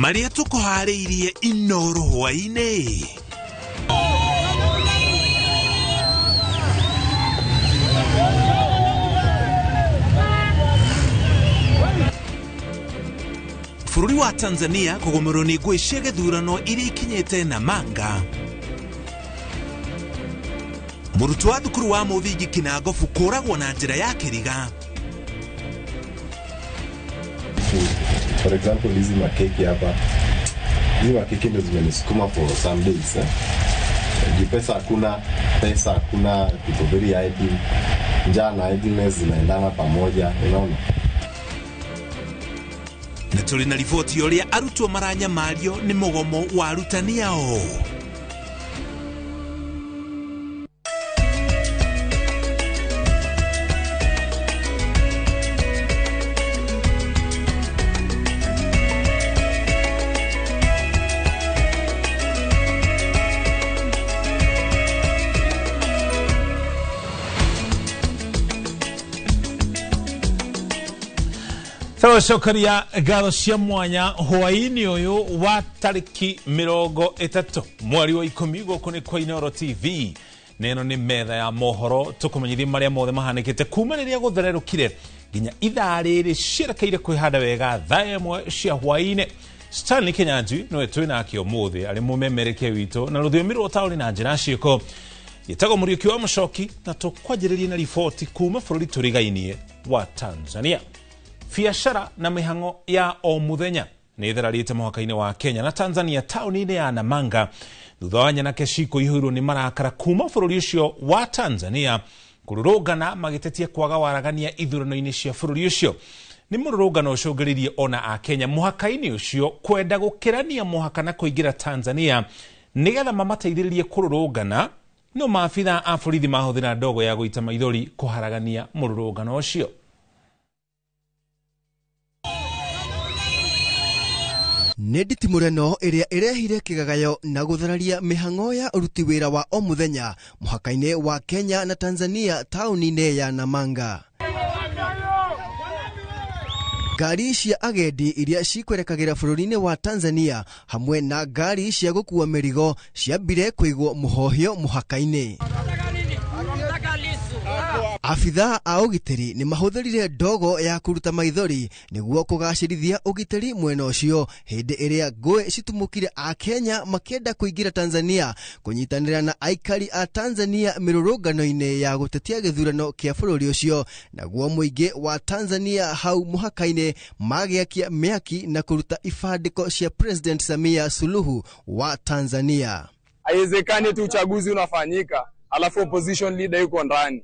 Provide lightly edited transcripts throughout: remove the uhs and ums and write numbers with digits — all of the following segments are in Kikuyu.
Marĩa tũkũharĩirie Inoro hwaĩ-inĩ. Bũrũri wa Tanzania kũgũmĩrwo nĩ ngũĩ cia gĩthurano iria ikinyĩte Namanga. Mũrutwo wa thukuru wa mũthingi Kinangofu kũragwo na njĩra ya kĩriga. For example, hizi makeki hapa, hizi makeki ndio zimenisukuma for some days, eh? Juu pesa hakuna, pesa hakuna, tuko very idle. Njaa na idleness zinaendana pamoja, unaona? Na tũrĩ na riboti ũrĩa arutwo maranyamario nĩ mũgomo wa arutani ao. Tũcokeria ngatho cia mwanya hwaĩ-inĩ ũyũ wa tarĩki 30 mweri wa 10 gũkũ nĩ kwa Inooro TV. Na ĩno nĩ metha ya mohoro tũkũmenyithia marĩa mothe mahanĩkĩte kuma rĩrĩa gũthererũkire nginya ithaa rĩrĩ cierekeire kwĩhanda wega thaa 1 cia hwaĩ-inĩ. Stanley Kinyanjui nĩwe twĩ nake ũmũthĩ arĩ mũmemerekia witũ na rũthiomi rwa ũtaũri na njĩra ciĩko. Gĩtagwo Mũriũki wa Mũcoki na tũkwanjĩrĩria na riboti kuma bũrũri tũrigainie wa Tanzania. Biashara na mĩhang'o ya o mũthenya nĩ ĩtherarĩte mũhaka-inĩ wa Kenya na Tanzania taũni-inĩ ya Namanga thutha wa nyanake cikũihũirwo nĩ marakara kuma bũrũri ũcio wa Tanzania kũrũrũngana magĩtetia kwaga waragania ithurano-inĩ cia bũrũri ũcio. Nĩ mũrũrũngano ũcũngĩrĩirie ona a Kenya mũhaka-inĩ ũcio kwenda gũkĩrania mũhaka na kũingĩra Tanzania nĩgetha mamateithĩrĩrie kũrũrũngana, no maabithaa a borithi mahũthĩra ndogo ya gũita maithori kũharagania mũrũrũngano ũcio. Nĩ nditimũrano ĩrĩa ĩrehire kĩgagayo na gũthararia mĩhang'o ya ũruti wĩra wa o mũthenya mũhaka-inĩ wa Kenya na Tanzania taũni-inĩ ya Namanga. Ngari cia agendi iria cikwerekagĩra bũrũri-inĩ wa Tanzania hamwe na ngari cia gũkua mĩrigo ciambire kũigwo mũhohio mũhaka-inĩ. Abithaa a ũgitĩri nĩ mahũthĩrire ndogo ya kũruta maithori nĩguo kũgacĩrithia ũgitĩri mwena ũcio hĩndĩ ĩrĩa ngũĩ citumũkire a Kenya makĩenda kũingĩra Tanzania kũnyitanĩra na aikari a Tanzania mĩrũrũngano-inĩ ya gũtetia gĩthurano kĩa bũrũri ũcio. Naguo mũingĩ wa Tanzania hau mũhaka-inĩ magĩakia mĩaki na kũruta ibandĩko cia President Samia Suluhu wa Tanzania. Haiwezekani tu uchaguzi unafanyika alafu opposition leader yuko ndani.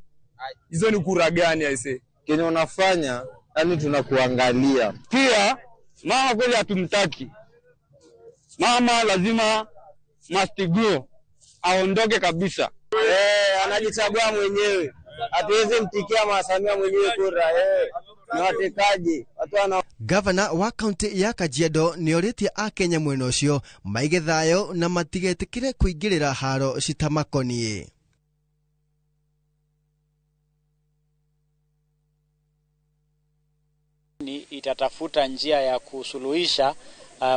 Hizo ni kura gani aise? Kenye unafanya, yani tunakuangalia. Pia mama kweli hatumtaki. Mama lazima must go. Aondoke kabisa. Anajichagua mwenyewe. Hatuwezi mtikia Mama Samia mwenyewe kura. Ni watekaji. Watu wana Gavana wa kaunti ya Kajiado nĩorĩtie akenya mwena ũcio maige thayũ na matigetĩkĩre kũingĩrĩra haro citamakoniĩ. Itatafuta njia ya kusuluhisha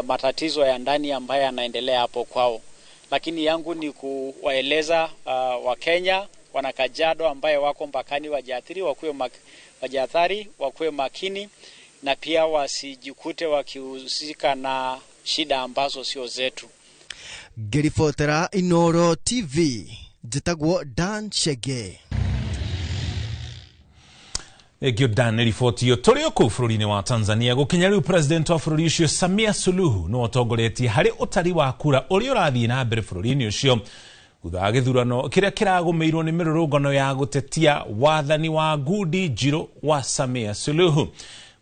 matatizo ya ndani ambayo yanaendelea hapo kwao. Lakini yangu ni kuwaeleza Wakenya wana Kajiado ambaye wako mpakani wajiathiri, wakuwe makini na pia wasijikute wakihusika na shida ambazo sio zetu. Ngĩribotera Inooro TV, njĩtagwo Dan Chege. Egio Dan riboti iyo tũrĩ o kũu bũrũri-inĩ wa Tanzania gũkinya rĩu president wa bũrũri ũcio Samia Suluhu nĩwe ũtongoretie harĩ ũtari wa kura ũrĩa ũrathiĩ na mbere bũrũri-inĩ ũcio thutha wa gĩthurano kĩrĩa kĩragũmĩirwo nĩ mĩrũrũngano ya gũtetia wathani wa ngundi njirũ wa Samia Suluhu.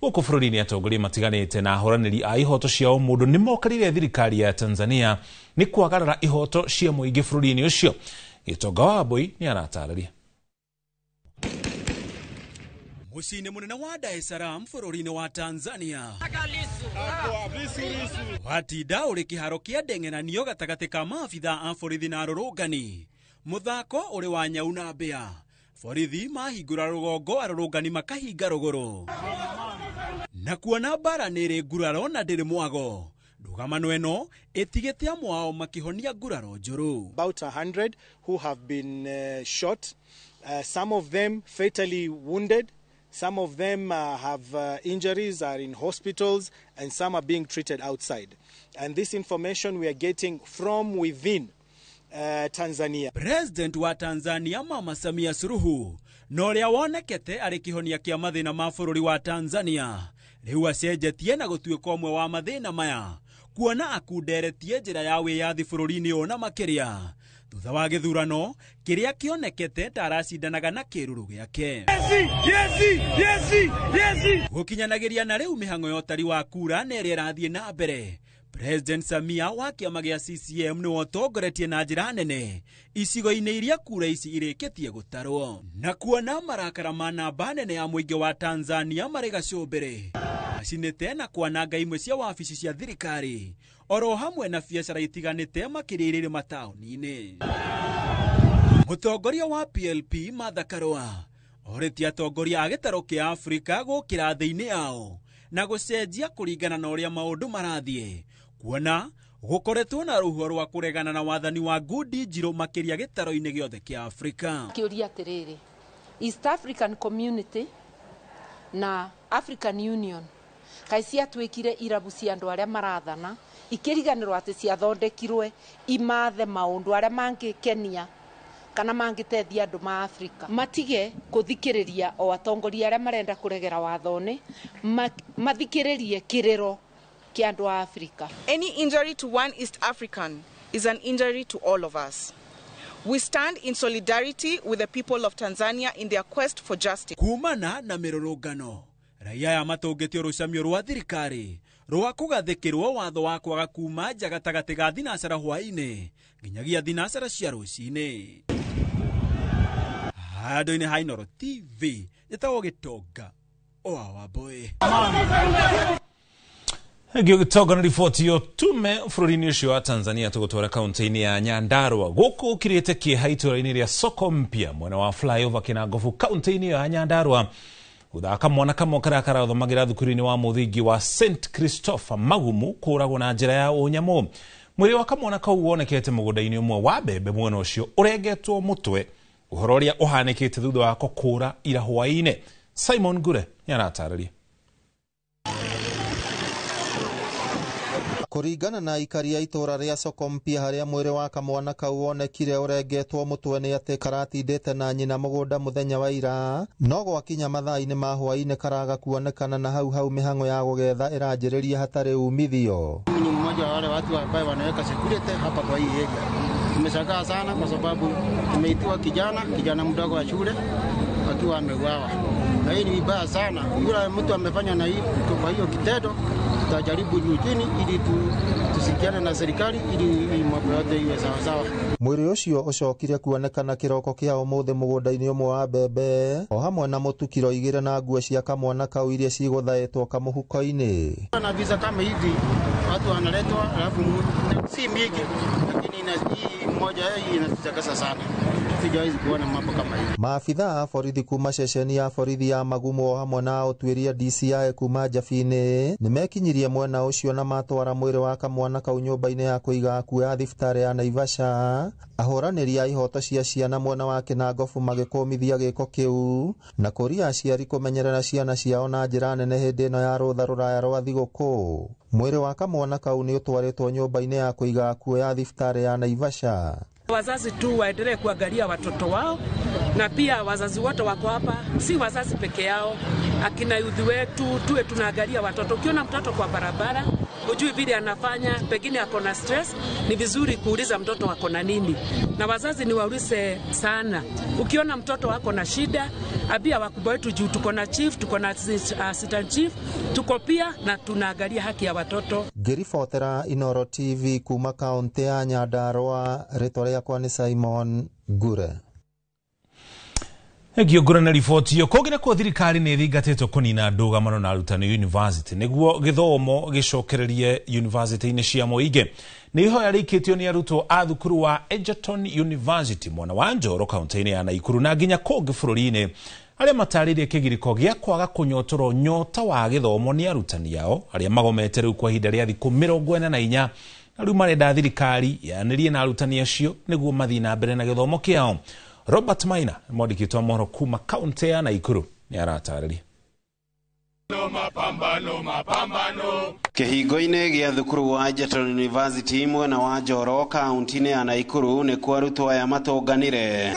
Gũkũ bũrũri-inĩ atongoria matiganĩte na ahũranĩri a ihoto cia ũmũndũ nĩ mokarire thirikari ya Tanzania nĩ kwagarara ihoto cia mũingĩ bũrũri-inĩ ũcio. Gĩtonga wa Mbui nĩ aratarĩria. Mũciĩ-inĩ mũnene wa Dar es Salaam bũrũri-inĩ wa Tanzania watinda ũrĩ kĩharo kĩa ndeng'eranio gatagatĩ ka maabithaa a borithi na arũrũngani. Mũthako ũrĩ wa nyau na mbĩa. Borithi mahingũra rũgongo, arũrũngani makahinga rũgũrũ. Na kuona mbara nĩ ĩrĩ nguraro na ndĩrĩ mwago. Ndũgamano ĩno ĩtigĩte amwe ao makĩhonia nguraro njũru. About 100 who have been shot, some of them fatally wounded, some of them have injuries, are in hospitals, and some are being treated outside. And this information we are getting from within Tanzania. President wa Tanzania Mama Samia Suluhu na ũrĩa wonekete arĩ kĩhonia kĩa mathĩna ma bũrũri wa Tanzania rĩu acenjetie na gũtuĩka ũmwe wa mathĩna maya, kuona akunderetie njĩra ya wĩyathi bũrũri-inĩ ũyũ na makĩria thutha wa gĩthurano kĩrĩa kĩonekete ta aracindanaga na kĩruru gĩake. Gũkinyanagĩria na rĩu mĩhang'o ya ũtari wa kura na ĩrĩa ĩrathiĩ na mbere, President Samia wa kĩama gĩa CCM nĩwe ũtongoretie na njĩra nene icigo-inĩ iria kura ici irĩkĩtie gũtarwo, na kuona marakara ma namba nene ya mũingĩ wa Tanzania marĩ gacũmbĩrĩ macinĩte na kwananga imwe cia wabici cia thirikari oro hamwe na biacara itiganĩte makĩria irĩ mataũni-inĩ. Mũtongoria wa PLP Martha Karua orĩtie atongoria a gĩtarũ kĩa Afrika gũkĩra thĩ-inĩ yao na gũcenjia kũringana na ũrĩa maũndũ marathiĩ, kuona gũkoretwo na rũhuho rwa kũregana na wathani wa ngundi njirũ makĩria gĩtaro-inĩ gĩothe kĩa Afrika. Kĩũria atĩrĩrĩ, East African Community na African Union kaĩ ciatuĩkire irabu cia andũ arĩa marathana, ikĩriganĩrwo atĩ ciathondekirwe imathe maũndũ arĩa mangĩkenia kana mangĩteithia andũ ma Afrika. Matige kũthikĩrĩria o atongoria arĩa marenda kũregera wathone, mathikĩrĩrie kĩrĩro kĩa andũ a Afrika. Any injury to one East African is an injury to all of us. We stand in solidarity with the people of Tanzania in their quest for justice. Kumana na mĩrũrũngano, raia aya matũngĩtio rũcamio rwa thirikari rwa kũgathĩkĩrwo watho wa kwaga kuma nja gatagatĩ ga thinacara hwaĩ-inĩ nginyagia thinacara cia rũcinĩ. Handũ-inĩ ha Inooro TV njĩtagwo Gĩtonga wa Wambũi. Gĩtonga na riboti yo tume bũrũri-inĩ ũcio wa Tanzania tũgũtwara kaunti-inĩ ya Nyandarua gũkũ ũkirĩte kĩeha itũũra-inĩ rĩa Soko Mpya mwena wa Flyover Kĩnangobu kaunti-inĩ ya Nyandarua gũthaka mwana kamwe karĩa karathomagĩra thukuru-inĩ wa mũthingi wa St Christopher Magumu kũragwo na njĩra ya ũnyamũ. Mwĩrĩ wa kamwana kau wonekete mũgũnda-inĩ ũmwe wa mbembe mwena ũcio ũrengetwo mũtwe, ũhoro ũrĩa ũhanĩkĩte thutha wako kũra ira hwaĩ-inĩ. Simon Ngure nĩaratarĩria. Kũringana na aikari a itũũra rĩa Soko Mpya harĩa mwĩrĩ wa kamwana kau wonekire ũrengetwo mũtwe nĩ atĩ karatindĩte na nyina mũgũnda mũthenya wa ira, no gwakinya mathaa-inĩ ma hwaĩ-inĩ karaga kuonekana na hau hau mĩhang'o ya gũgetha ĩranjĩrĩria hatarĩ umithio. Mimi ni mmoja wa wale watu ambao wanaweka security hapa kwa hii area. Tumeshangaa sana kwa sababu tumeitiwa kijana mdogo wa shule akiwa ameuawa. Na hii ni vibaya sana. Yule mtu amefanya na hii kwa hiyo kitendo, tutajaribu juu chini ili tusikiane na serikali ili mambo yote iwe sawa sawa. Mwĩrĩ ũcio ũcokire kuonekana kĩroko kĩa ũmũthĩ mũgũnda-inĩ ũmwe wa mbembe o hamwe na mũtu kiro 2 na nguo cia kamwana kau iria cigũthaĩtwo kamũhuko-inĩ. Na visa kama hivi watu wanaletwa, alafu si mingi, lakini hii moja hii inatakasa sana. Sijawahi kuona mambo kama hivi. Maabitha a borithi kuma ceceni ya borithi ya Magumu o hamwe na ũtuĩria DCI kuma Njabini nĩmekinyirie mwena ũcio na matwara mwĩrĩ wa kamwana kau nyũmba-inĩ ya kũiga akuũ ya thibitarĩ ya Naivasha. Ahũranĩri a ihoto cia ciana mwena wa Kĩnangobu magĩkũmithia gĩko kĩu na kũria aciari kũmenyerera ciana ciao na njĩra nene hĩndĩ ĩno ya rũtha rũraya rwa thigũkũ. Mwĩrĩ wa kamwana kau nĩ ũtwarĩtwo nyũmba-inĩ ya kũiga akuũ ya thibitarĩ ya Naivasha. Wazazi tu waendelee kuangalia watoto wao, na pia wazazi wote wako hapa, si wazazi peke yao, akina youth wetu tuwe tunaangalia watoto. Ukiona mtoto kwa barabara hujui vile anafanya, pengine ako na stress, ni vizuri kuuliza mtoto ako na nini. Na wazazi ni waulize sana. Ukiona mtoto wako na shida, ambia wakubwa wetu juu tuko na chief, tuko na assistant chief, tuko pia na tunaangalia haki ya watoto. Ngĩribotera Inooro TV kuma kaunti ya Nyandarua, rĩtwa rĩakwa nĩ Simon Ngure. Ngĩũngũra na riboti ĩyo kũngĩ nakuo thirikari nĩ ĩthingatĩtwo kũnina ndũgamano na arutani university nĩguo gĩthomo gĩcokererie university-inĩ cia mũingĩ. Nĩ ihoya rĩikĩtio nĩ arutwo a thukuru wa Egerton University mwena wa Njoro kaunti-inĩ ya Naikuru na nginya kũngĩ bũrũri-inĩ Arĩa matarĩirie kĩgirĩko gĩa kwaga kũnyotorwo nyota wa gĩthomo nĩ arutani ao arĩa magomete rĩu kwa ihinda rĩa thikũ 44 na rĩu marenda thirikari yanĩrie na arutani acio nĩguo mathiĩ na mbere na gĩthomo kĩao. Robert Maina mwandĩki wa mohoro kuma kaunti ya Naikuru nĩ aratarĩria. Kĩhingo-inĩ gĩa thukuru wa Egerton University mwena wa Njoro kaunti-inĩ ya Naikuru nĩkuo arutwo aya matũnganire.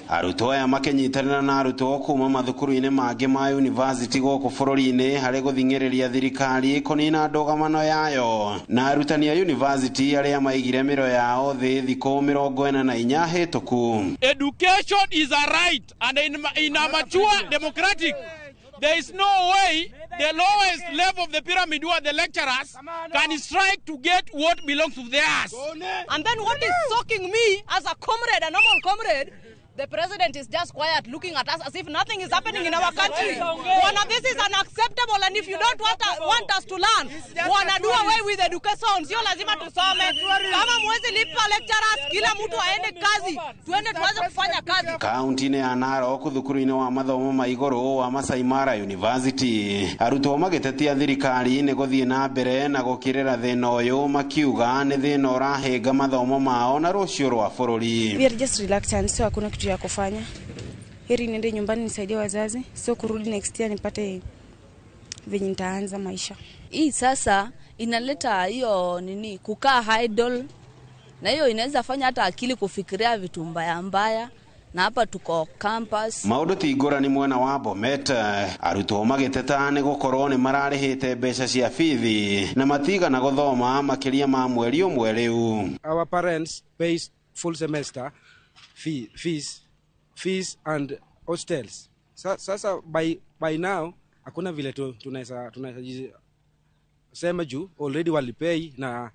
Arutwo aya makĩnyitanĩra na arutwo kuma mathukuru-inĩ mangĩ ma university gũkũ bũrũri-inĩ harĩ gũthing'ĩrĩria thirikari kũnina ndũgamano yayo na arutani a university arĩa maigire mĩro yao thĩ thikũ 44 hĩtũku. Education is a right, and in a mature democratic, there is no way the lowest level of the pyramid who are the lecturers can strike to get what belongs to theirs. And then what is shocking me as a comrade, a normal comrade, the president is just quiet looking at us as if nothing is happening in our country. Bwana, this is unacceptable, and if you don't want us to learn, wana do away with education. Sio lazima tusome. Kama mwezi lipa lecturers, kila mtu aende kazi. Tuende tuanze kufanya kazi. Kaunti-inĩ ya Narok thukuru-inĩ wa mathomo ma igũrũ wa Masai Mara University arutwo magĩtetia thirikari nĩ gũthiĩ na mbere na gũkirĩra thĩna ũyũ makiuga nĩ thĩna ũrahĩnga mathomo mao na rũciũ rwa bũrũri. We are just reluctant, so hakuna kitu ya kufanya. Heri niende nyumbani nisaidie wazazi, sio kurudi next year nipate venye nitaanza maisha. Hii sasa inaleta hiyo nini kukaa idle, na hiyo inaweza fanya hata akili kufikiria vitu mbaya mbaya. Na hapa tuko campus. Maũndũ ti ngũrani mwena wa Bomet arutwo magĩteta nĩ gũkorwo nĩ mararĩhĩte mbeca cia bithi na matigana gũthoma makĩria ma mweri ũmwe rĩu. Our parents pay full semester fees and hostels. Sasa by now hakuna vile tunaweza sema juu already walipay na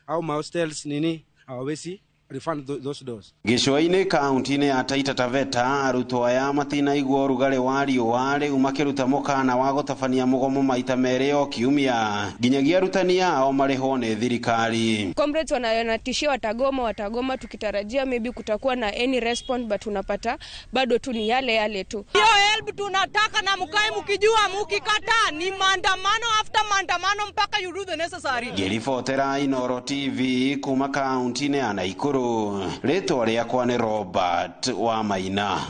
au ma hostels nini hawawezi refund those doors. Gĩcũa-inĩ kaunti-inĩ ya Taita Taveta arutwo aya matinaigua ũrugarĩ wa riũa rĩu makĩruta mũkana wa gũtabania mũgomo maita merĩ o kiumia nginyagia arutani ao marĩhwo nĩ thirikari. Comrades wanatishia watagoma tukitarajia maybe kutakuwa na any response, but unapata bado tu ni yale yale tu. Hiyo help tunataka, na mkae mkijua mkikataa ni maandamano after maandamano mpaka you do the necessary. Ngĩribotera Inooro TV kuma kaunti-inĩ ya Naikuru rĩtwa rĩakwa nĩ Robert wa Maina.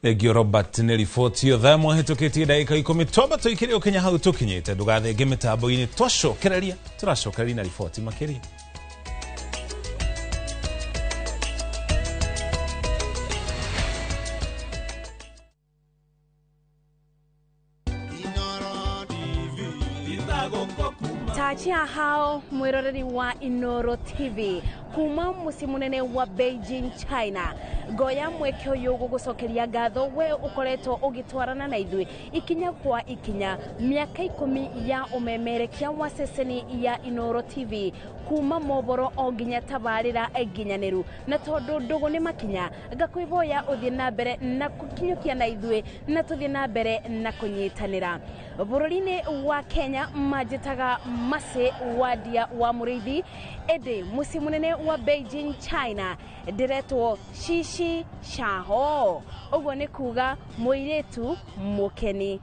Thengio Robert nĩ riboti ĩyo. Thaa ĩmwe hĩtũkĩtie ndagĩka 10 twamba tũikĩre ũkinya hau tũkinyĩte ndũgathenge mĩtambo-inĩ twacokereria tũracokereria na riboti makĩria. Tachia hao mwiroreri wa Inooro TV kuma muciĩ munene wa Beijing China. Ngoya mweke ũyũ gũgũcokeria ngatho we ũkoretwo ũgĩtwarana na ithuĩ ikinya kwa ikinya mĩaka 10 ya ũmemerekia wa ceceni ya Inooro TV kuma mohoro o nginya tabarĩra nginyanĩru, na tondũ ndũgũ nĩ makinya ngakwĩhoya ũthiĩ na mbere na gũkinyũkia na ithuĩ na tũthiĩ na mbere na kũnyitanĩra. Bũrũri-inĩ wa Kenya manjĩtaga Mercy Wandia wa Mũrĩithi, ĩndĩ mũciĩ mũnene wa Beijing China ndĩretwo Shishi Shaho, ũguo nĩ kuga mũirĩtu mũkeni.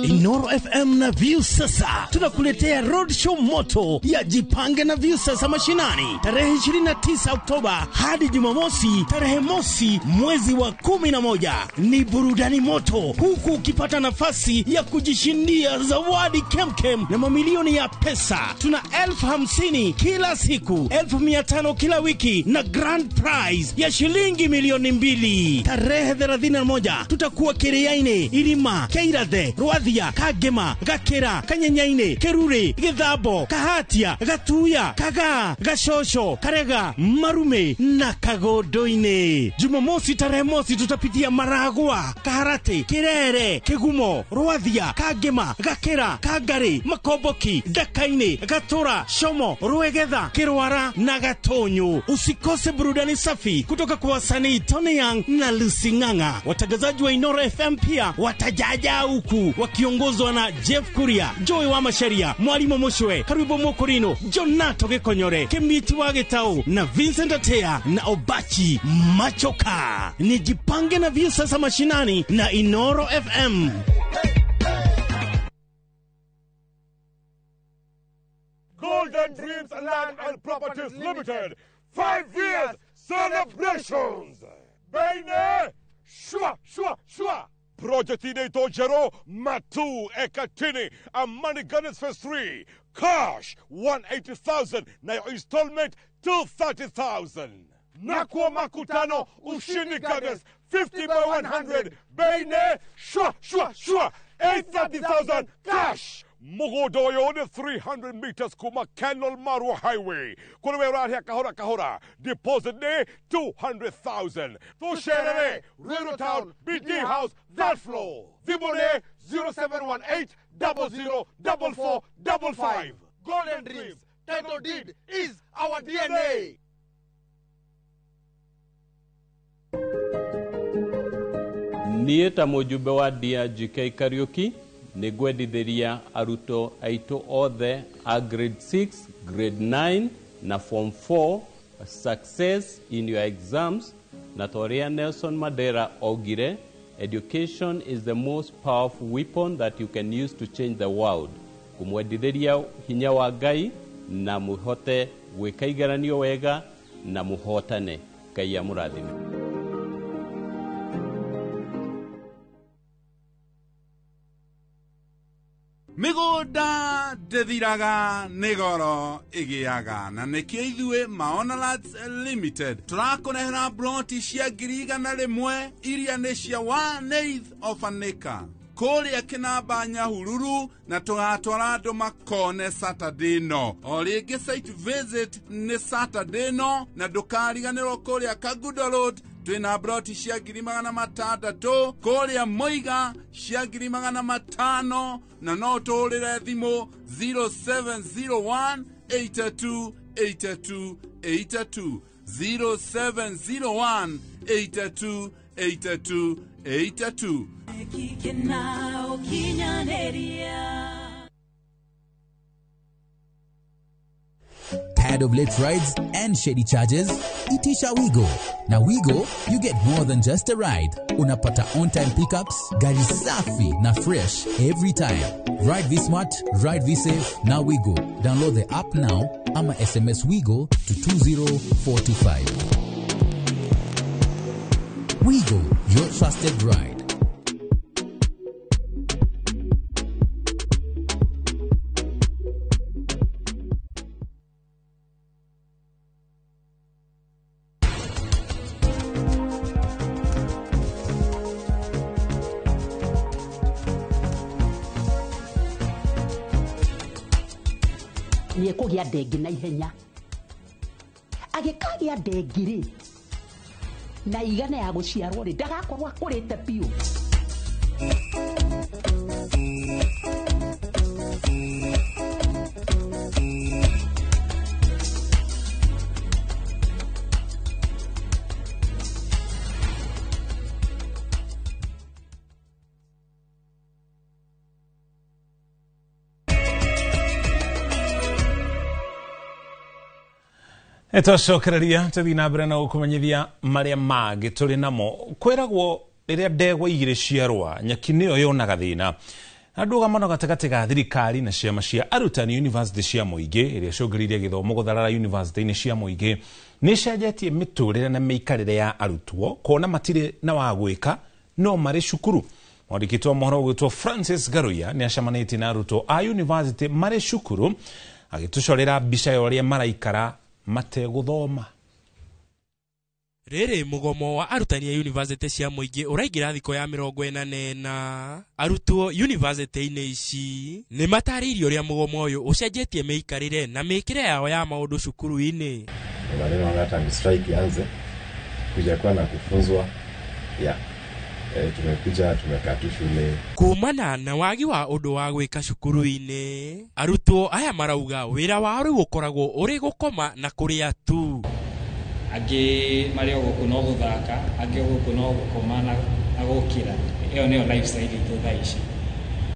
Inooro FM na Viusasa tunakuletea roadshow moto ya Jipange na Viusasa mashinani tarehe 29 Oktoba hadi Jumamosi tarehe mosi mwezi wa 11. Ni burudani moto huku ukipata nafasi ya kujishindia zawadi kemkem na mamilioni ya pesa. Tuna 50,000 kila siku, 500,000 kila wiki na grand prize ya shilingi 2,000,000. Tarehe 31 tutakuwa Kiriaini, Irima, Keirathe, Rwathia, Kagema, Gakira, Kanyenyaine, Kerure, Githabo, Kahatia, Gatuya, Kagaa, Gashosho, Karega, Marume na Kagodoine. Jumamosi tarehe mosi tutapitia Maragua, Kaharate, Kirere, Kigumo, Rwathia, Kagema, Gakira, Kagari, Makoboki, Dakaine, Gatura, Shomo, Ruegetha, Kirwara na Gatonyo. Usikose burudani safi kutoka kwa wasanii Tony Young na Lucy Ng'ang'a. Watangazaji wa Inooro FM pia watajaja huku Wakiongozwa na Jeff Kuria, Joy wa Masharia, Mwalimu Mushwe, Karibu Mokorino, Jonato Gekonyore, Kemiti wa Gitau na Vincent Atea na Obachi Machoka. Ni Jipange na Viusasa mashinani na Inoro FM. Golden Dreams Land and Properties Limited, 5 years celebrations. Bene, shwa, shwa, shwa. Project inaitwa Jero Matu Ekatini, Amani Gardens Phase 3. Cash 180,000 na your installment 230,000. Nakwa Makutano Ushindi Gardens 50 by 100. Bene, shwa, shwa, shwa. 830,000 cash. Mugodoyo 300 meters kuma Kenol Marua Highway. Kulewe here kahora kahora. Deposit ne 200,000. Tusherere, Rural Town, BD House, that floor. Vibone 0718 0044 55. Golden Dreams, title deed is our DNA. Niĩ ta mũjumbe wa DRGK Kariuki nĩngwendithĩria arutwo aitũ othe a grade 6, grade 9 na form 4 success in your exams, na ta ũrĩa Nelson Mandela augire, education is the most powerful weapon that you can use to change the world. Kũmwendithĩria hinya wa Ngai na mũhote gwĩka igeranio wega na mũhotane. Ngai amũrathime. Mĩgũnda ndĩthiraga nĩ goro ĩgĩaga, na nĩkĩo ithuĩ Maona Lands Limited tũrakũrehera broti cia 100,000 iria nĩ cia 1/8 of an acre kũrĩa Kĩnamba Nyahururu, na tũgatwara andũ makone Saturday no. O rĩngĩ site visit nĩ Saturday no, na ndũkariganĩrwo kũrĩa Kagudo Road twĩna broti cia 600,000, kũrĩa Moiga cia 500,000, na no tũhũrĩre thimũ 0701 82 82 82 0701 82 82 82. Tired of late rides and shady charges? Itisha Wigo. Now Wigo, you get more than just a ride. Unapata on-time pickups, gari safi na fresh every time. Ride V Smart, ride V Safe, now Wigo. Download the app now ama SMS Wigo to 20425. Wigo, your trusted ride. Nĩekũgĩa ndengi na ihenya agĩkagĩa ndengi rĩ na igana ya gũciarwo rĩ ndagakorwo akũrĩte biũ. Twacokereria tũthiĩ na mbere na gũkũmenyithia marĩa mangĩ tũrĩ namo. Kwĩragwo rĩrĩa ndegwa igĩrĩ ciarũa nyeki nĩyo yonaga thĩna. Na ndũgamano gatagatĩ ga thirikari na ciama cia arutani university cia mũingĩ ĩrĩa ĩcũngĩrĩirie gĩthomo gũtharara university-inĩ cia mũingĩ nĩ ĩcenjetie mĩtũrĩre na mĩikarĩre ya arutwo kuona matirĩ na wa gwĩka no marĩ cukuru. Mwandĩki wa mohoro ũgwĩtwo Francis Garuya nĩ acemanĩtie na arutwo a university marĩ cukuru agĩtũcorera mbica ya ũrĩa maraikara mategũthoma. Rĩrĩ mũgomo wa arutani a university cia mũingĩ ũraingĩra thikũ ya 44. Arutwo university-inĩ ici nĩ matarĩirie ũrĩa mũgomo ũyũ ũcenjetie mĩikarĩre na mĩkĩre yao ya maũndũ cukuru-inĩ. Maneno hata strike ianze kuja kwa na kufunzwa ya tumekuja tumekaa tu shule. Kumana na wagi wa ũndũ wa gwĩka cukuru-inĩ, arutwo aya marauga wĩra wao rĩu ũkoragwo ũrĩ gũkoma na kũrĩa tu. Angĩ marĩ o gũkũ no gũthaka, angĩ o gũkũ no gũkoma na gũkĩra. Ĩyo nĩyo lifestyle itũ thaa ici.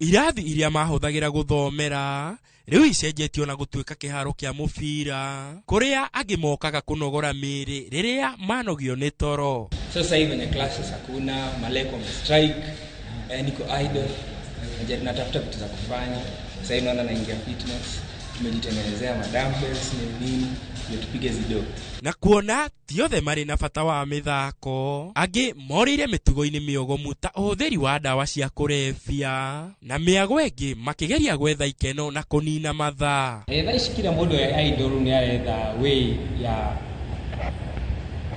Irathi iria mahũthagĩra gũthomera rĩu icenjetio na gũtuĩka kĩharo kĩa mũbira kũrĩa angĩ mokaga kũnogora mĩĩrĩ rĩrĩa manogio nĩ toro. Sasa hivi venye classes hakuna, maleko strike, niko idle, natafuta vitu za kufanya. Sasa hivi naona naingia fitness, tumejitengenezea madumbbells ni nini ndio tupige zido. Na kuona ti othe marĩ na bata wa mĩthako, angĩ morĩire mĩtugo-inĩ mĩogomu ta ũhũthĩri wa ndawa cia kũrebia na mĩago ĩngĩ makĩgeria gwetha ikeno na kũnina mathaa. Thaa ici kila mũndũ e idle nĩ aretha way ya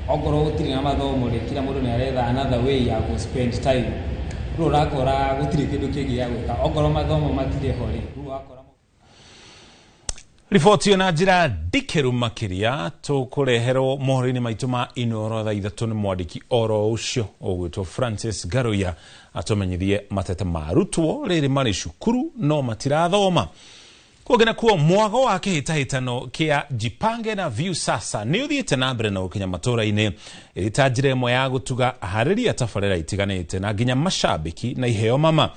okorwo gũtirĩ na mathomo rĩ, kila mũndũ nĩ aretha another way ya go spend time. Rĩu ũrakora gũtirĩ kĩndũ kĩngĩ gĩa gwĩka okorwo mathomo matirĩ ho rĩ, rĩu ũrakora. Riboti na njĩra ndikĩru makĩria tũkũreherwo mohoro-inĩ maitũ ma Inooro thaa 3 nĩ mwandĩki oro ũcio ũgwĩtwo Francis Garuya atũmenyithie mateta ma arutwo rĩrĩ marĩ cukuru no matirathoma. Kũngĩ nakuo mwago wa kĩhĩtahĩtano kĩa Jipange na Viusasa nĩ ũthiĩte na mbere na gũkinya matũra-inĩ ĩrĩ ta njĩra ĩmwe ya gũtuga aharĩria tabarĩra itiganĩte na nginya macambĩki na iheo mama.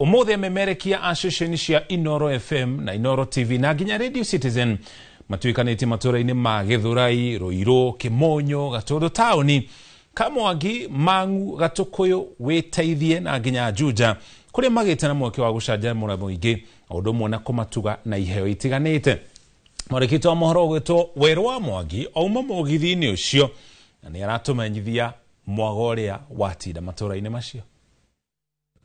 Ũmũthĩ amemerekia a ceceni cia Inooro FM na Inooro TV na nginya Radio Citizen matuĩkanĩtie matũra-inĩ ma Gĩthũrai, Rũirũ, Kĩmonyo, Gatũndũ taũni, Kamwangi, Mang'u, Gatũkũyũ, Wĩteithie na nginya Juja kũrĩa magĩte na mweke wa gũcanjamũra mũingĩ o ũndũ ũmwe na kũmatuga na iheo itiganĩte. Mwandĩki wa mohoro ũgwĩtwo Werũ wa Mwangi auma mũgithi-inĩ ũcio na nĩ aratũmenyithia mwago ũrĩa watinda matũra-inĩ macio.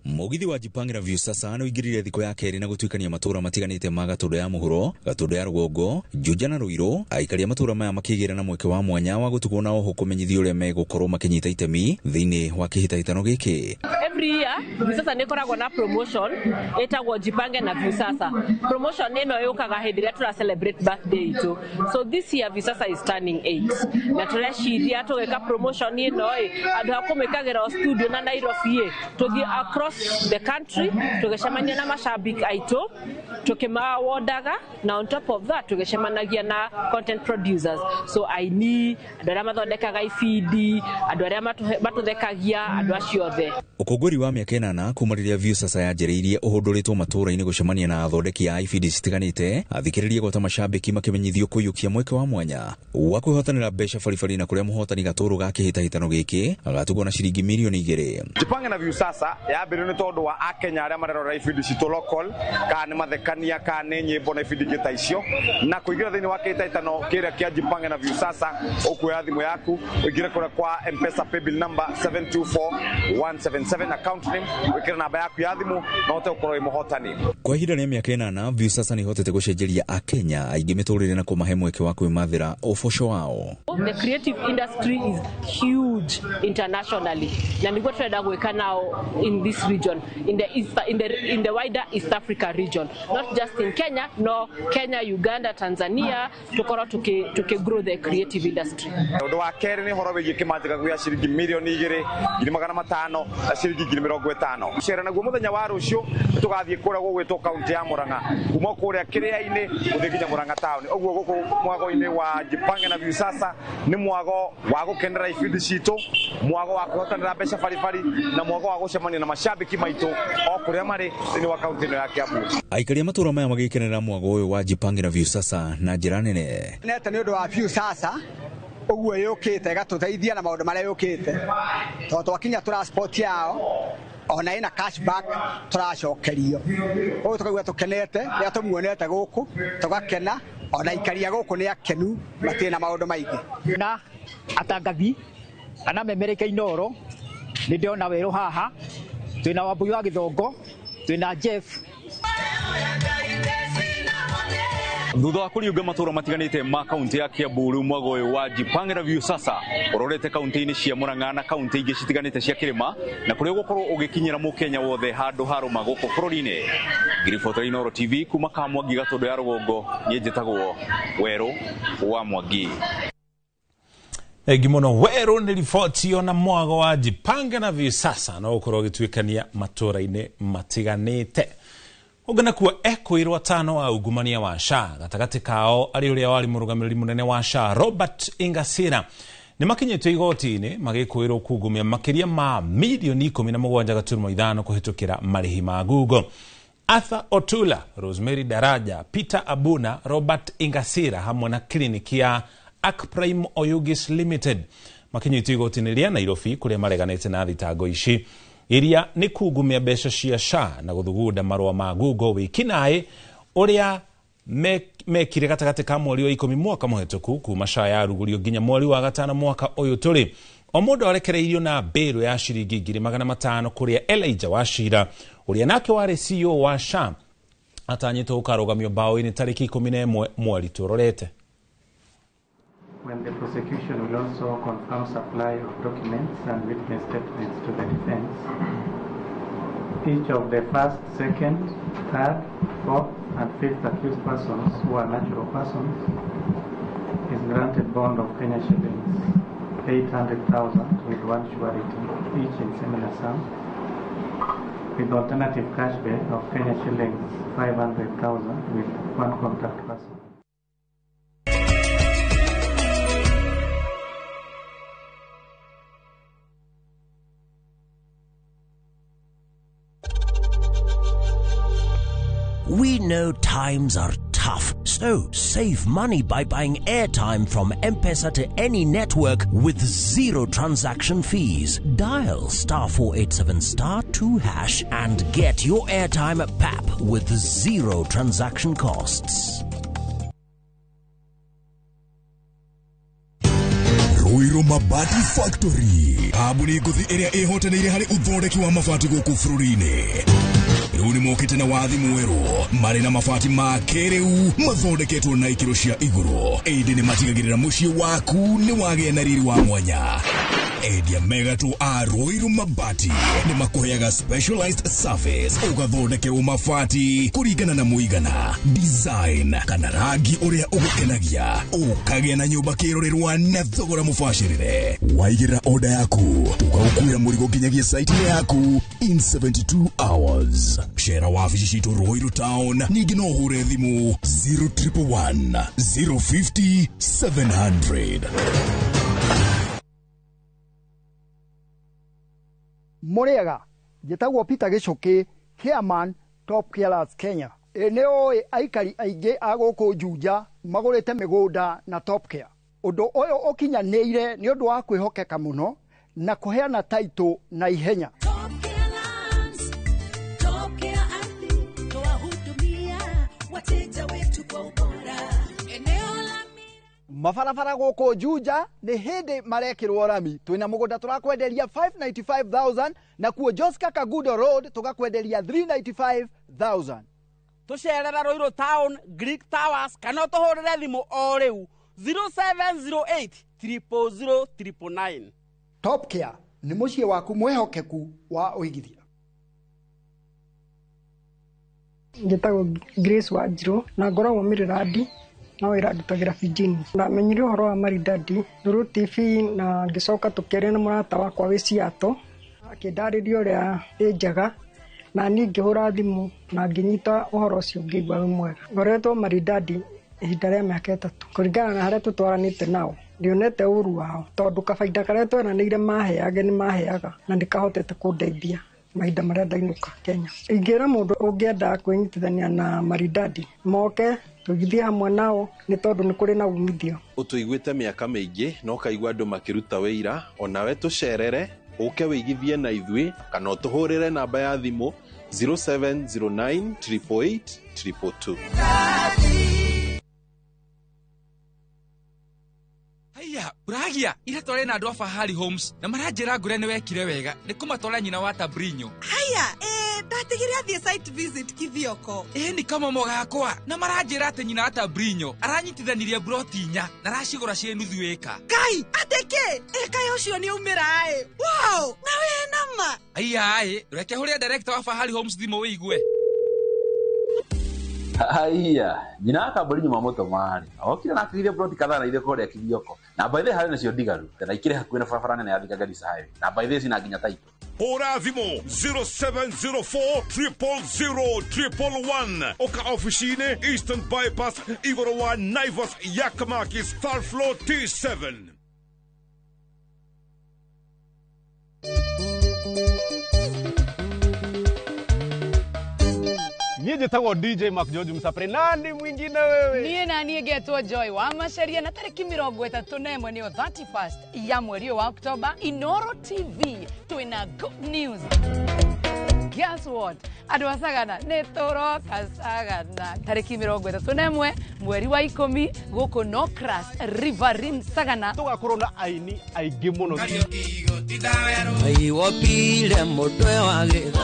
Mũgithi wa Jipange na Viusasa nĩ ũingĩrire thikũ ya kerĩ na gũtuĩkania matũra matiganĩte ma Gatũndũ ya mũhuro, Gatũndũ ya rũgongo, Juja na Rũirũ. Aikari a matũra maya makĩgĩra na mweke wa mwanya wa gũtugwo na oho kũmenyithio ũrĩa megũkorwo makĩnyita itemi thĩinĩ wa kĩhĩtahĩtano gĩkĩ. Every year Viusasa nĩ ĩkoragwo na promotion ĩtagwo Jipange na Viusasa. Promotion ĩno yũkaga hĩndĩ ĩrĩa tũra celebrate birthday itũ. So this year Viusasa is turning 8. Na tũreciria tũgĩka promotion ĩno ĩ andũ a kũmĩkagĩra o studio na Nairobi ĩ tũthiĩ across the country tũgĩcemania na mashabiki aitũ tũkĩmawodaga na on top of that tũgĩcemanagia na content producers, so aini, andũ arĩa mathondekaga ibindi, andũ arĩa matũthekagia, andũ acio othe. Ũkũngũĩri wa mĩaka 8 kuma rĩrĩa Viusasa yanjĩrĩirie ũhũndũrĩtwo matũra-inĩ gũcemania na athondeki a ibindi citiganĩte, athikĩrĩria gwata macambĩki makĩmenyithio kũiyũkia mweke wa mwanya wa kwĩhotanĩra mbeca baribari na kũrĩa mũhotani gatũrũ ga kĩhĩtahĩtano gĩkĩ agatugwo na ciringi mirioni 2. Jipange na Viusasa yambĩrĩirio nĩ tondũ wa akenya arĩa marerora ibindi citũ local, kana nĩ mathekania kana nĩ nyĩmbo na ibindi ingĩ ta icio, na kũingĩra thĩinĩ wa kĩhĩtahĩtano kĩrĩa kĩa Jipange na Viusasa ũkuoya thimũ yaku ũingĩre kũrĩa kwa M-Pesa paybill number 724177 account name, wĩkĩre namba yaku ya thimũ na ũhote gũkorwo wĩ mũhotani. Kwa ihinda rĩa mĩaka 8 Viusasa nĩ ĩhotete gũcenjeria akenya aingĩ mĩtũrĩre na kũmahe mweke wa kwĩmathĩra ũboco wao. The creative industry is huge internationally na nĩguo tũrenda gwĩka nao in this region, in the wider East Africa region, not just in Kenya, no Kenya, Uganda, Tanzania, tukorwo tuki grow the creative industry. Ũndũ wa kerĩ nĩ ũhoro wĩgiĩ kĩmanjĩka gĩa ciringi mirioni 2, 500,000 na ciringi 50,000. Cera naguo mũthenya wa rũciũ tũgathiĩ kũrĩa gũgwĩtwo kaunti ya Murang'a, kuma kũrĩa kĩrĩa-inĩ gũthiĩ nginya Murang'a town. Ũguo gũkũ mwago-inĩ wa Jipange na Viusasa nĩ mwago wa gũkenera ibindi citũ, mwago wa kũhotanĩra mbeca baribari na mwago wa gũcemania na macambĩki maitũ o kũrĩa marĩ thĩinĩ wa kaunti ĩno ya Kiambu. Aikari a matũra maya magĩkenera mwago ũyũ wa Jipange na Viusasa na njĩra nene. Nete nĩ ũndũ wa Viusasa ũguo yũkĩte ĩgatũteithia na maũndũ marĩa yũkĩte, tondũ twakinya transport yao ona ĩna cashback tũracokerio. Ũguo tũkaigua tũkenete rĩrĩa tũmuonete gũkũ tũgakena, ona ikaria gũkũ nĩ akenu matirĩ na maũndũ maingĩ. Na atangathi kana memereka Inooro nĩ ndĩrona werũ haha, twĩna Wambui wa Gĩthongo, twĩna Jeff. Thutha wa kũriũnga matũra matiganĩte ma kaunti ya Kiambu, rĩu mwago ũyũ wa Jipange na Viusasa ũrorete kaunti-inĩ cia Murang'a na kaunti ingĩ citiganĩte cia kĩrĩma, na kũrĩa ũgũkorwo ũgĩkinyĩra mũkenya wothe handũ harũma gũkũ bũrũri-inĩ. Ngiribota Inooro TV kuma Kamwangi Gatũndũ ya rũgongo, niĩ njĩtagwo Werũ wa Mwangi. Thengi mũno Werũ nĩ riboti ona mwago wa Jipange na Viusasa no ũkorwo ũgĩtuĩkania matũra-inĩ matiganĩte. Ũngĩ nakuo ekwĩrwo 5 wa ungumania wa SHA gatagatĩ kao arĩ ũrĩa warĩ mũrũgamĩrĩri mũnene wa SHA Robert Ingasira nĩ makinyĩtio igoti-inĩ magĩkwĩrwo kungumia makĩria ma milioni 17.5 kũhĩtũkĩra marĩhi ma Google. Arthur Otula, Rosemary Daraja, Peter Abuna, Robert Ingasira hamwe na kiriniki ya Akprime Oyugis Limited makinyitwo igoti-inĩ rĩa Nairobi kũrĩa mareganĩte na thitango ici iria nĩ kungumia mbeca cia SHA na gũthugunda marũa ma Google wĩkinaĩ ũrĩa mekire gatagatĩ ka mweri wa 10 mwaka mũhetũku kuma SHA yarugũrio nginya mweri wa 5 mwaka ũyũ tũrĩ. O mũndũ arekereirio na mbĩrũ ya ciringi 500,000 kũrĩa Elijah Wachira ũrĩa nake warĩ CEO wa SHA atanyĩtwo gũkarũgamio mbaũ-inĩ tarĩki 11 mweri tũrorete. When the prosecution will also confirm supply of documents and witness statements to the defense, each of the first, second, third, fourth, and fifth accused persons who are natural persons is granted bond of Kenya shillings 800,000 with one surety, each in similar sum, with alternative cash bail of Kenya shillings 500,000 with one contact person. We know times are tough, so save money by buying airtime from M-Pesa to any network with zero transaction fees. Dial *487*2# and get your airtime at PAP with zero transaction costs. Ruiru Mabati Factory kambuni ngũthi ĩrĩa ĩhotanĩire harĩ ũthondeki wa mabati gũkũ bũrũri-inĩ. Rĩu nĩmokĩte na wathi mwerũ marĩ na mabati ma kĩrĩu mathondeketwo na ikĩro cia igũrũ, ĩndĩ nĩmatigagĩrĩra mũciĩ waku nĩ wagĩa na riri wa mwanya. Endia megatũ a Ruiru Mabati nĩmakũheaga specialized service ũgathondekerwo mabati kũringana na mũigana, design kana rangi ũrĩa ũgũkenagia, ũkagĩa na nyũmba kĩrorerwa na thogora mũbacĩrĩre. Waigĩrĩra order yaku tũkaũkuĩra mũrigo nginyagia site-inĩ yaku in 72 hours. Cera wabici citũ Ruiru Town, ningĩ no ũhũre thimũ 0111 050 700. Mũrĩega, njĩtagwo Peter Gĩcũkĩ, chairman Top Carers Kenya. Nĩ ũĩ aikari aingĩ a gũkũ Juja magũrĩte mĩgũnda na Top Care. Ũndũ ũyũ ũkinyanĩire nĩ ũndũ wa kwĩhokeka mũno na kũheana taitũ na ihenya. Mabarabara gũkũ Juja nĩ hĩndĩ marekĩrwo rami. Twĩna mũgũnda tũrakwenderia 595,000 na kuo Joska Kagudo Road tũgakwenderia 395,000. Tũcerera Ruiru Town, Greek Towers kana ũtũhũrĩre thimũ o rĩu 0708 000 999. Top Care nĩ mũciĩ waku mwĩhokeku wa ũigithia. Njĩtagwo Grace Wanjirũ na ngoragwo Mĩrĩrandi no wĩra ndutagĩra Fijini. Ndamenyire ũhoro wa Maridadi through TV na ngĩcoka tũkĩaria na mũrata wakwa wĩ Seattle, akĩndarĩria ũrĩa ĩ njega na niĩ ngĩhũra thimũ na ngĩnyita ũhoro ũcio ngĩigua wĩ mwega. Ngoretwo Maridadi ihinda rĩa mĩaka 3 kũringana na harĩa tũtwaranĩte nao. Ndionete ũru wao tondũ kabaida karĩa tweranĩire maheage nĩ maheaga na nĩkahotete kũndeithia mahinda marĩa ndainũka Kenya. Ingĩra mũndũ ũngĩenda kwĩnyitithania na Maridadi moke tũgithie hamwe nao nĩ tondũ nĩ kũrĩ na umithio. Ũtũiguĩte mĩaka mĩingĩ na ũkaigua andũ makĩruta wĩira, onawe tũcerere ũke wĩigithie na ithuĩ kana ũtũhũrĩre namba ya thimũ 0709 888 222. Haiya, Buragia, ira tware na andũ a Fahari Homes na maranjĩra ngũre nĩ wekire wega nĩ kũmatwara nyina wa Tabrinyo. Haiya, ndatigire athiĩ site visit Kithioko. Nĩ kamomo gakwa na maranjĩra atĩ nyina wa Tabrinyo aranyitithanirie broti 4 na aracigũra ciĩ nuthu ĩka. Kai, atĩ kĩ? Ĩka ũcio nĩ aumĩra ĩ. Wow, na wĩ nama. Haiya ĩ, reke hũrĩre director wa Fahari Homes thimũ wĩigue. Haiya, nyina wa Kaburi nyuma mũtũmarĩ okire na akĩgithia broti kadhaa na ithe kũrĩa Kithioko na by the way harĩ nacio ndigaru na ikĩrĩ hakuhĩ na barabara nene ya Thika Garissa Highway na by the way cina nginya taito. Hũra thimũ 0704 000 111 oka ofici-inĩ Eastern Bypass igũrũ wa Naivas Yakamakis third floor T7. Niĩ njĩtagwo DJ Mark George Msapre. Nani mwingine wewe? Niĩ na niĩ ngetwo Joy wa Macaria, na tarĩki 31 nĩyo 31st ya mweri ũyũ wa Oktoba, Inoro TV twĩna good news. Guess what? Andũ a Sagana nĩ tũroka Sagana tarĩki 31 mweri wa 10 gũkũ Nocras Riverine Sagana. Tũgakorwo na aini aingĩ mũno. Wopile mũtwe wa gĩtha.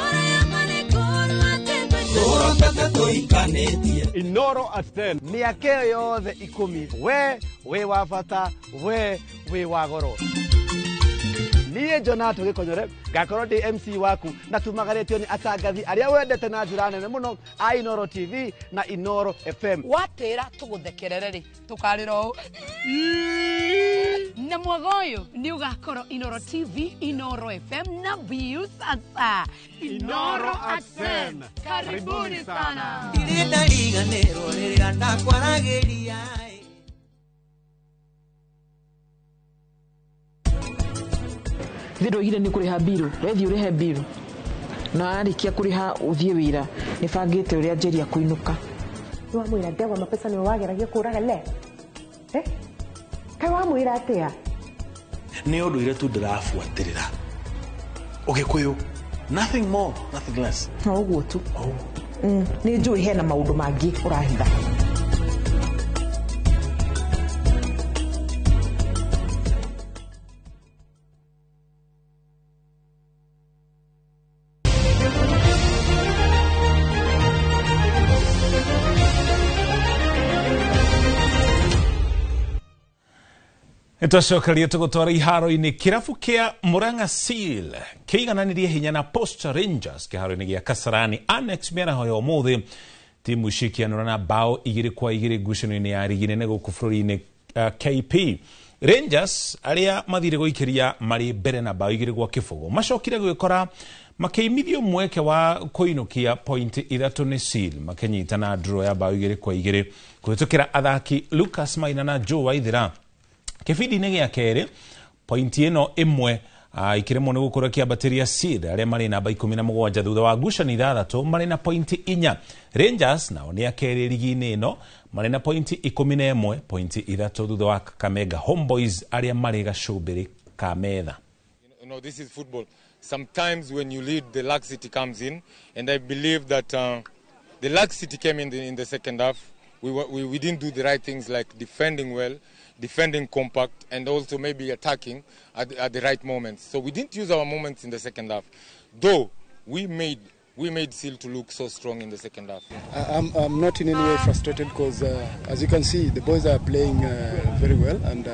Inoro at 10. Mĩaka ĩyo yothe 10 we wĩ wa bata, we wĩ wa goro. Niĩ Jonato Gĩkonyore ngakorwo ndĩ MC waku na tumagarĩtio nĩ atangathi arĩa wendete na njĩra nene mũno a Inoro TV na Inoro FM. Watĩra tũgũthekerere rĩ, tũkarĩra ũũ. Na mwaga ũyũ nĩ ũgakorwo Inoro TV, Inoro FM na Viusasa. Inoro at 10. Karibuni sana. Ndirĩ ndariganĩrwo rĩrĩa ndakwaragĩria. Thĩ ndoigire nĩ kũrĩha mbiru, wethiĩ ũrĩhe mbiru na warĩkia kũrĩha ũthiĩ wĩra. Nĩ bangĩte ũrĩa njeria kũinũka. Nĩwamwĩra ndegwa mapesa nĩwe wageragia kũraga le, kaĩ wamwĩra atĩa? Nĩ ũndũire tu ndĩrabuatĩrĩra Ũgĩkũyũ, nothing more, nothing less. No ũguo tu. Nĩ njũĩ hena maũndũ mangĩ ũrahitha. Nĩtwacokeria tũgũtwara iharo-inĩ. Kĩrabu kĩa Murang'a Seal kĩigananirie hinya na Posta Rangers kĩharo-inĩ gĩa Kasarani Annex mĩaraho ya ũmũthĩ. Timu ici ikĩanũra na bao 2-2 ngucanio-inĩ ya rigi nene gũkũ bũrũri-inĩ. KP Rangers arĩa mathire gũikĩria marĩ mbere na bao 2-0 macokire gwĩkora makĩimithio mweke wa kũinũkia pointi 3 nĩ Seal, makĩnyita na draw ya bao 2-2 kũhĩtũkĩra athaki Lucas Maina na Joe Waithera. Kĩbindi-inĩ gĩa kerĩ pointi ĩno ĩmwe ikĩremwo nĩ gũkorwo kĩambatĩria Seal arĩa marĩ namba 17 thutha wa ngucanio 6 marĩ na pointi 4. Rangers nao nĩ a kerĩ rigi-inĩ ĩno marĩ na pointi 11, pointi 3 thutha wa Kakamega Homeboys arĩa marĩ gacũmbĩrĩ ka metha. You know, this is football. Sometimes when you lead, the laxity comes in, and I believe that the laxity came in the second half. We didn't do the right things like defending well, defending compact, and also maybe attacking at the right moments. So we didn't use our moments in the second half, though we made Seal to look so strong in the second half. I'm not in any way frustrated because, as you can see, the boys are playing very well, and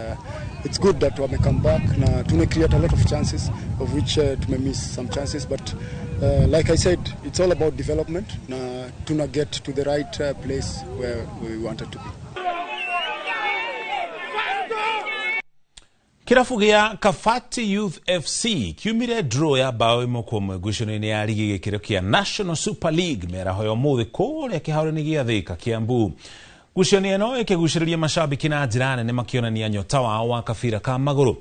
it's good that we come back. Na tume create a lot of chances, of which tume miss some chances, but like I said, it's all about development. Na tuna get to the right place where we wanted to be. Kĩrabu gĩa Kabati Youth FC kiumire draw ya bao 1-1 ngucanio-inĩ ya rigi gĩkĩro kĩa National Super League mĩaraho ya ũmũthĩ kũrĩa kĩharo-inĩ gĩa Thika Kiambu. Ngucanio ĩno ĩkĩgucĩrĩria macambĩki na njĩra nene makĩonania nyota wao wa kabira ka magũrũ.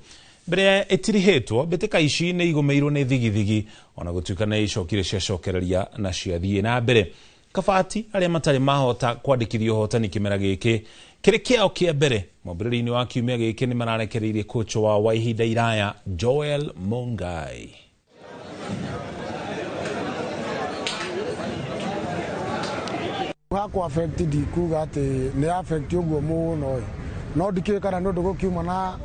Mbere ĩtirihĩtwo mbĩtĩka ici nĩ igũmĩirwo nĩ thigithigi ona gũtuĩka nĩ icokire ciacokereria na ciathiĩ na mbere. Kabati arĩa matarĩ mahota kwandĩkithia ũhotani kĩmera gĩkĩ kĩrĩ kĩao kĩa mbere mwambĩrĩrio-inĩ wa kiumia gĩkĩ nĩ mararekereirie kocha wao wa ihinda iraya Joel Mungai. Hakwa affect ndikuga atĩ nĩ affect ũguo mũno, no ndikĩũĩ kana nĩ ũndũ gũkiuma na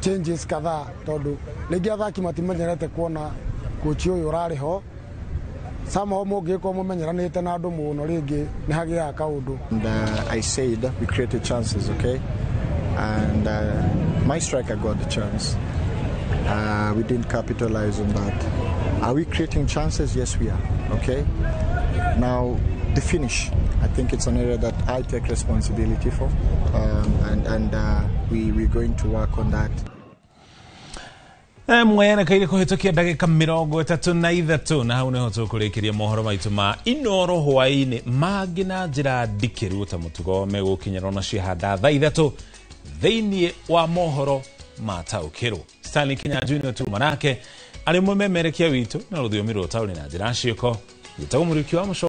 changes kadhaa tondũ rĩngĩ athaki matimenyerete kuona kochi ũyũ ũrarĩ ho. Somehow mũngĩkorwo mũmenyeranĩte na andũ mũno rĩngĩ nĩ hagĩaga kaũndũ. And I said we created chances, okay? And my striker got the chance. We didn't capitalize on that. Are we creating chances? Yes, we are, okay? Now, the finish, I think it's an area that I take responsibility for, and we're going to work on that. Mwerekeire kũhĩtũkia ndagĩka 33 na hau nĩho tũkũrĩkĩria mohoro maitũ ma Inoro hwaĩ-inĩ mangĩ na njĩra ndikĩru ta mũtugo megũkinyĩrwo na ciahanda thaa 3 thĩinĩ wa mohoro mataũkĩrwo. Stanley Kinyanjui nĩwe tuma nake arĩ mũmemerekia witũ na rũthiomi rwa taũni na njĩra ciĩko. Gĩtagwo Mũriũki wa Mũco.